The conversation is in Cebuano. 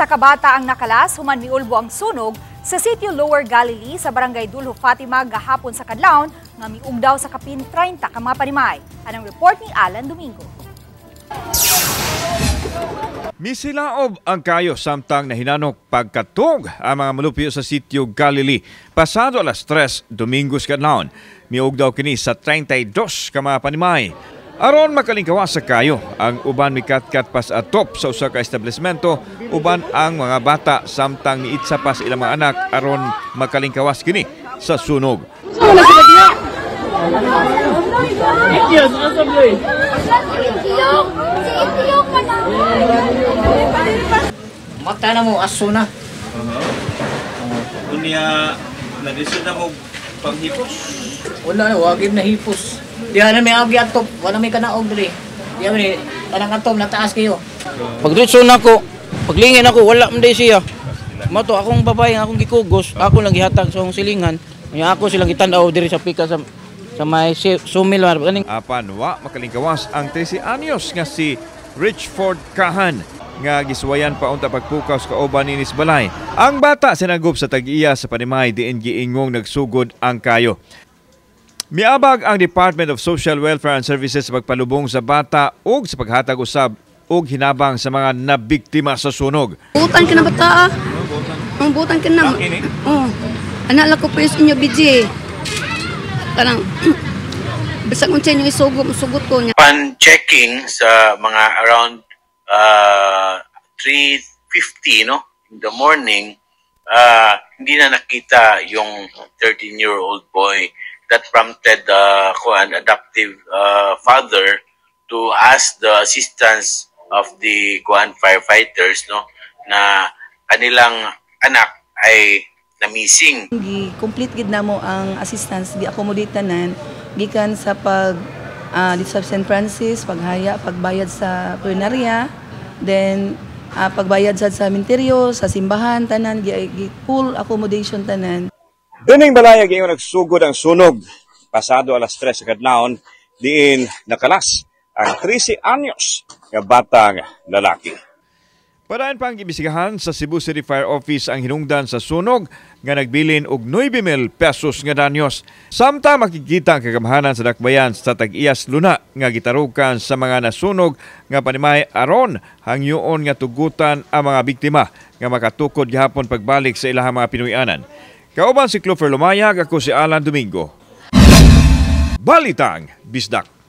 Usa ka bata ang nakalas human miulbo ang sunog sa sitio Lower Galilee sa Barangay Duljo Fatima gahapon sa kadlawon nga miugdaw sa kapin 30 ka mga panimay. Anang report ni Alan Domingo. Misilaob ang kayo samtang nahinanok pagkatug ang mga molupyo sa sitio Galilee pasado alas 3 Domingo sa kadlawon. Miugdaw kini sa 32 ka mga panimay. Aron makalingkawas sa kayo, ang uban mikatkat pas atop sa usa ka establishmento, uban ang mga bata samtang niitsa pa sa ilang mga anak aron makalingkawas kini sa sunog. Mata na mo, aso na. Unya, naglisod na mo panghipos. Wala na, wagib na hipos. Di na may agi atop, wala may kanaog diri. Di na kanang atop nataas kayo. Pagdiretso na ako, paglingin ako, wala man day siya. Mato akong babae nga akong gikugos, ako lang gihatag sa akong silingan. Nya ako silang gitan-aw diri sa pika sa may sumil kaning Apan wa makalingkawas ang 13 anyos nga si Richford Kahan nga gisuwayan pa unta pagpukaw sa kauban ninis balay. Ang bata sinagop sa tag-iya sa panimay diin giingong nagsugod ang kayo. Miabag ang Department of Social Welfare and Services sa pagpalubong sa bata ug sa paghatag usab og hinabang sa mga nabiktima sa sunog. Butan ka na bata ah. Ang butan ka na. Oh. Anak lang ko po yung inyo BJ. Kanang bisag unsa inyo isugot, sugot ko niya. Upon checking sa mga around 3:50, no, in the morning, hindi na nakita yung 13-year-old boy. That prompted the kuan adoptive father to ask the assistance of the kuan firefighters, no, na kanilang anak ay na-missing. Gi-complete gid namo ang assistance, gi-accommodate tanan gikan sa pag dito sa St. Francis, paghaya, pagbayad sa punerarya, then pagbayad sa sementeryo, sa simbahan tanan, gi full accommodation tanan. Dining balaya giingon nagsugod ang sunog pasado alas 3 sa kadlawon diin nakalas ang 13 anyos nga batang lalaki. Padayon pang giimbestigahan sa Cebu City Fire Office ang hinungdan sa sunog nga nagbilin og 9,000 pesos nga danyos. Samtang makikita ang kagamhanan sa dakbayan sa tag-iyas luna nga gitarukan sa mga nasunog nga panimay aron hangyoon nga tugutan ang mga biktima nga makatukod gihapon pagbalik sa ilahang mga pinuy-anan. Kauban si Clover Lumayag, ako si Alan Domingo. Balitang Bisdak.